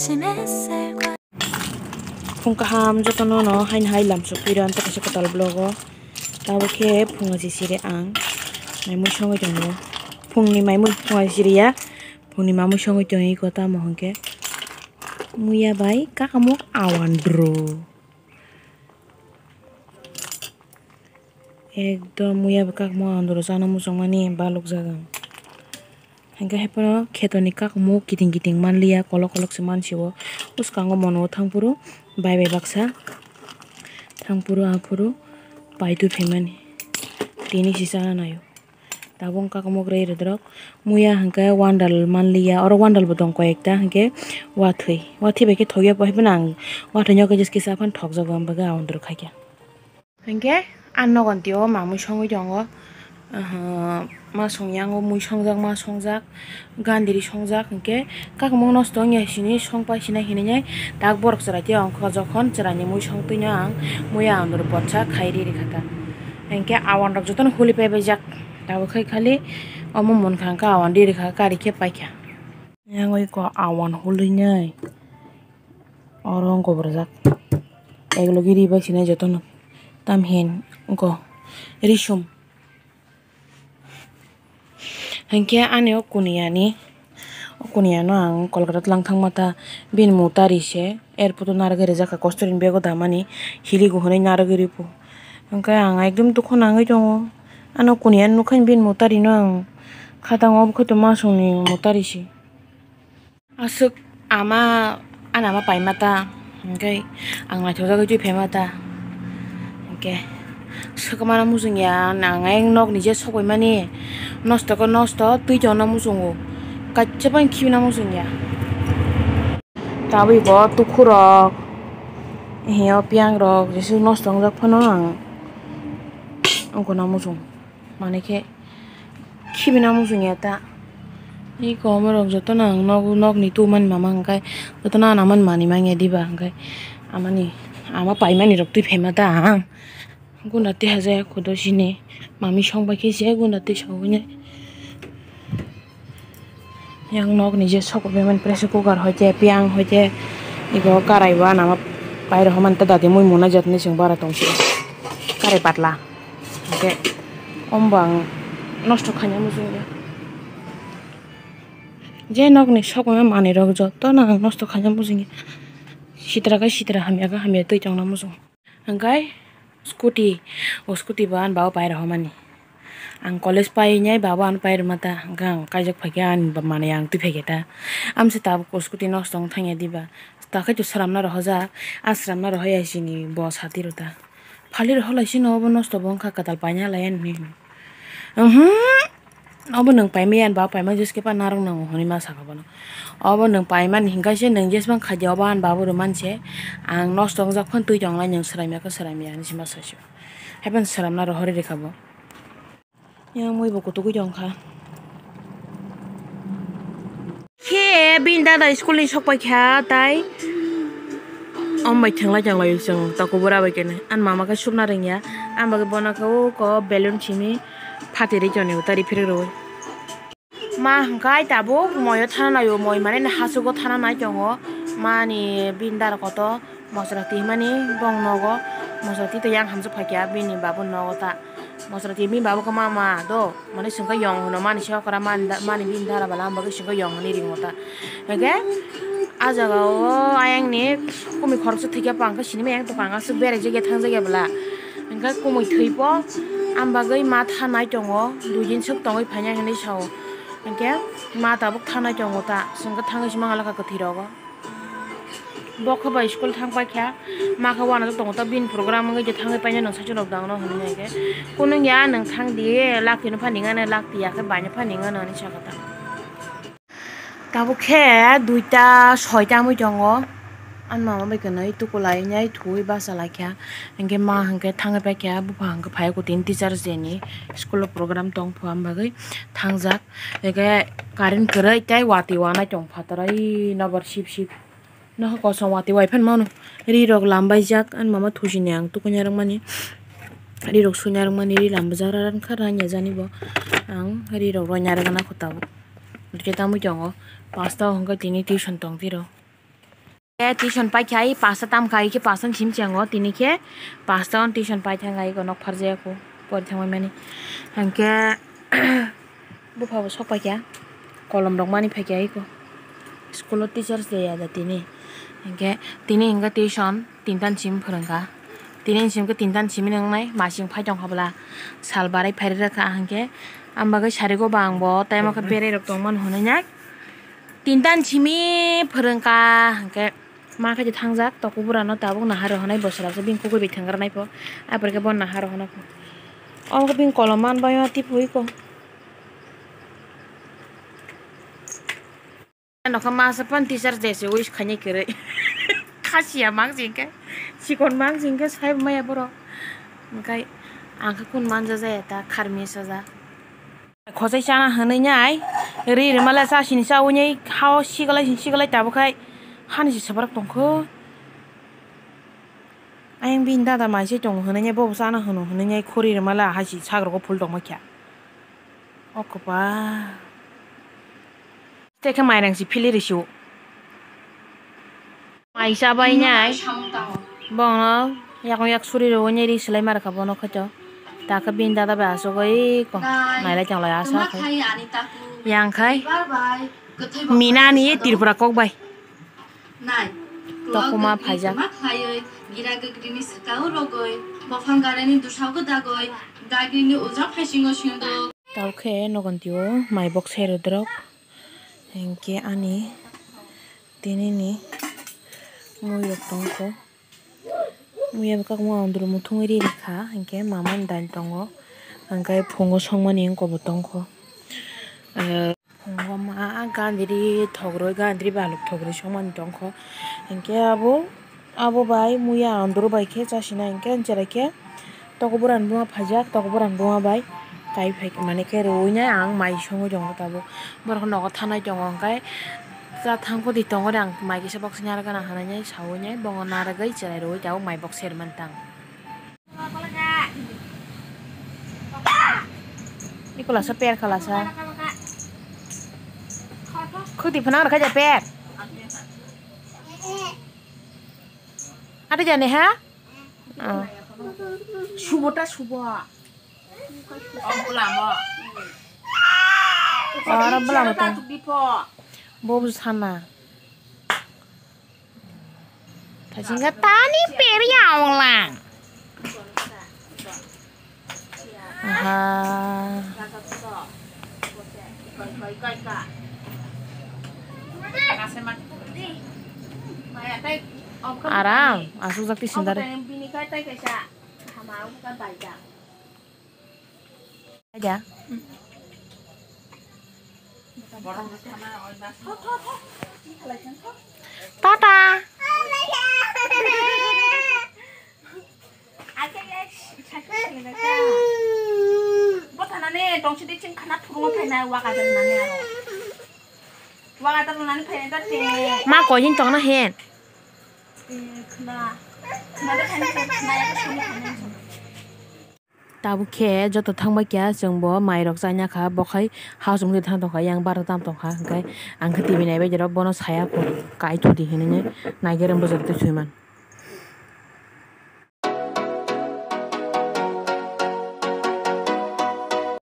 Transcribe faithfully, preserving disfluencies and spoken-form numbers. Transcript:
Phung kaham jotono no haino hai lamsok piro ang tei kaisa kwtal vlog o. Tabuk khe phung aji siri ang mai mui songwi tongo. Phungni mai mui phung aji siri ya. Phungni mamui songwi tongo iko tamo hwnkhe muya bai kakamuk awandru. Ekdom muya bai kakamuk awandru chana muchungmani balukjak ang. Hwnkhe haiphano khetoni kakamuk kiting kiting manliya, kolok kolok se mansiwo. Bwskango mono thangphuru bai bai baksa thangphuru aphuru paitwi phaimani tini se chana naio. Tabuk kakamuk rwi rwdrok muya hwnkhe wandal manliya, oro wandal bo tong koi ekta hwnkhe wathwi, wathwi bai khe thokya bo haiphano ang wathwi no kisa kisa aphano thokjago, ang bagwi awandru khaikha. Hinkhe ang nogon tio mamui songwi tongo, masong yango mui songjak, ma songjak, gandri songjak, hinkhe kakamung nosto wngya sini songpai sina hinwi tak borok chwrai tei ongkha jokhon chwraini mui songtwino ang muya ang botsa khai ri rikha ta. Hinkhe awan rok jotono holi pai baijak, tabuk khai khali omo munkha hinkhe awan ri rikha kari khe paikha. Yang oi ko awan holi nai. Oro wng kobrojak. Eglogi ri bai sinai jotono. Tamhin wngko risum. Hinkhe ani o kuniyani, o kuniyano ang Kolkata tlang thangma ta, bini mutari se airport o narwgwi rijak kha, kostorini bego damani hiligo hwnwi narwgwi ripo. Hinkhe ang ekdom dukho nangwi tongo. Ano kuniyani nukha bini mutarino ang kha tongo, obo khe to masongni mutari se. Aswk ama, ani ama paima ta, hinkhe ang naithokjagwi twi phaima ta, hinkhe swkmano muchungya, nang ayang nokni je sokbaimani nosto khe nosto, twi tongna muchungo, kaisa phano khibina muchungya. Tabwi bo tukhurok, hiyo piyangrok, jeswk nosto wngjak phano ang wngkha na muchung, manwi khe. Khibina muchungya ta. Iko omorok jotono ang nogo, nokni tumani mama hwnkhe jotono ano amani manwi manya diba hwnkhe amani ama paimani rok twi phaima ta ang. Gunda twi hajaya kudo sini mami songbai khe se gunda twi sogwini. Yang nokni je sokbaimani pressure cooker hoite piyang hoite iko karai bo ano ama pairok manta dati mui muna jatni chwng bara tongsi karai patla. Hingke omo bo ang nosto khaina muchungya. Je nokni sokma manwi rok jotono ang nosto khaina muchungya. Sitra khe sitra, hamya khe hamya twi tongna muchungo. Hingke scooty, o scooty bo ani baba pai rohormani. Ang college painai baba ano pai rwma ta, hingke ang kaijak phaikhe ani manwi ang twi phaikhe ta. Amse tabuk o scooty nosto wng thangya diba? Takhe to sramna rohorjak, a sramna rohorya sini bo sati rw ta. Phali rohorlai sino obo nosto bo wngkha kwtal paina lai ani hinwi. Uhmm, obo nwng paimaya ani baba paima jeske pa narwk nango hinwi ma sakha bono. Obo nwng paimani hinkhai se nwng jesbang khaidi obo ani baba rwmani se ang nosto wngjak phano twi tonglai nwng swraimya khe swraimya hinwi se ma sasio. Haiphano sramna rohorwi rikha bo. Yang mui bo kutugwi tongkha. Khe bini dada school ni sok paikha tai. Om bai thenglai thenglai chwng toko bura bai kene. Ani mama khe supna rwngya. Ani bagwi bono khe o ko balloon simi phatwi rwi tonwi utari phirwi rwi. Ma hwnkhe tabuk moyo thana naio, moi mane hachugo thana nai tongo. Mani bini dara koto. Mosra twi mani bong nogo mosra twi twi yang hamjak phaikha bini babu nogo ta. Mosra twi bini babu khe mama do mani swngkhe yong hwno mani se okra mani bini dara bala bagwi swngkhe yong hwnwi ringo ta. Hwnkhe ah jaga o ayang ni kumi khoroksa thwikhe pang khe sinimaya yang tongkha ang aswk beraijak ya thangjak ya bwla. Hwnkhe kumui thwipo ang bagwi ma tha nai tongo dui din swk tongwi phainai hinwi sao. Hwnkhe ma tabuk tha nai tongo ta swngkhe thangwi se mangala kha kwthwi rogo. Bo khe bai school thang paikha, ma khe uanajak tongo ta bini program wngwi je thangwi painai nwng saichung rok dang no hinwi hwnkhe, kunu wngya nwng thang di, lak twi no phan ringano, lak twi ya khe bai no phan ringano hinwi sakha ta. Tabuk khe duita soita wngwi tongo, ani mama bai kwnwi tukulai nai thuwi bachalaikha, hwnkhe ma hwnkhe thangwi paikha, bupha hwnkhe phai kutini teachers day ni school o program tongpha, am bagwi thangjak. Hwnkhe current kwrwi tei watwi wanai tong phataro ui nobar sip sip. Nohor kosom watwi wai phano mano. Ri rok lambaijak ani mama thuchini ang tukuina rwmani. Ri rok suina rwmani ri lambajak rarang kha ranya jani bo. Ang ri rok roina rwgwna kho tabuk. Hwnkhe tamwi tongo. Pasta o hwnkhe tini tuition tong tiro. Tuition paikha, ai pasta tamkha, ai khe pasta ni simi chango, tini khe pasta on tuition paithangkha, ai nok pharjaya kho, pori thangbai mani. Hingkhe bupha bo sok paikha, kolom rok mani phaikha, ai kho school o teachers day ya da tini. Hingkhe tini hingkhe tuition tinta ni simi phwrwngkha, tini ni simi khe tinta ni simi wngnai, masing phai tongkha bwla, sal barai phai rwkha, hingkhe ang bagwi sari go ba ang bo, tei omo khe berai rok tongmani hwnwi nai. Tinta ni simi phwrwngkha hwnkhe ma khe thangjak tokobura no tabuk nahar rohonai bwswra se bini kugui bai thwngranai pho, aphuru khe bo nahar rohonai pho. Omo khe bini kolom man bai ma tip hui kho. Nokha masa phano teachers day se wish khainai kwrwi. Khasiya mang sing khe, chikon mang sing khe sai maya borok. Hwnkhe ang khe kun manja jaya ta kharmi sajak. Khosai chana hwnwi nai, ri rwmale cha sini cha wnwi hao sigalai sini sigalai tabuk khai hani se swbrak tongkho. Ayang bini dada mai se tongo hwnwi nai, bobo chana hwno hwnwi nai khori rwmale ahai si sagrogo phul tongma kha. O kwpal. Tei khe mairang si philiri si o. Mai chabai nai. Bono yakung yak suri rwui nai ri swlai ma rwkha bono khaito. Ta khe bini dada bai asugwi ko nailai tonglai asa khai. Yang khai Mina ni Tripura kok bai. Tokuma phaijak. Gira gagrini swkao rogwi, bophang garani dusao gwdagwi, dagrini uja phaisingo sinduk. Tao khe nogon tio mai bok sai rwdrok. Hinkhe ani tinini mui rok tongkho. Mui abo kakma ondro muthungwi ri rikha, hinkhe mama ni dal tongo, hinkhe phungo songmani wngkha bo tongkho. Phungo ma gandri thogrwi, gandri baluk thogrwi songmani tongkho. Hinkhe abo, abo bai muya ondro bai khe chasina hinkhe cherai khe. Tokobura ni buma phaijak, tokobura ni buma bai kai phai mani khe rwui nai ang mai songwi tongo tabuk. Borok nogo thanai tongo hwnkhe cha thang pudi tongo de ang mai kisa box narwgana hinwi nai saui nai bongo narwgwi cherai rwui tabuk mai box sermani tang. Iko lasa per kha lasa. Khudi phana rwkha ja per. Ate jani ha? Oh. Subo ta subo. Oro bwlamo tong. Bo bwsa sana. Thajingga tani peri awlang. Aha. Aram, asuk jak ti sindar. Aja. Tata. Bothanani tongsi di ching khana phurungo phainai waga dalnani aro. Waga dalnani phainai ta te. Ma koi din tongna hen. Khna. Khna de phainai khna ya soni phainai. Tabuk khe joto thangbai kha, chwng bo mairok chaina kha, bo khai house room twi thang tong kha, yang bara tam tong kha, hwnkhe ang khe T V naibai jerok bono saya kho, kai thudi hinwi nai, naigerem bwswk twi thwiman.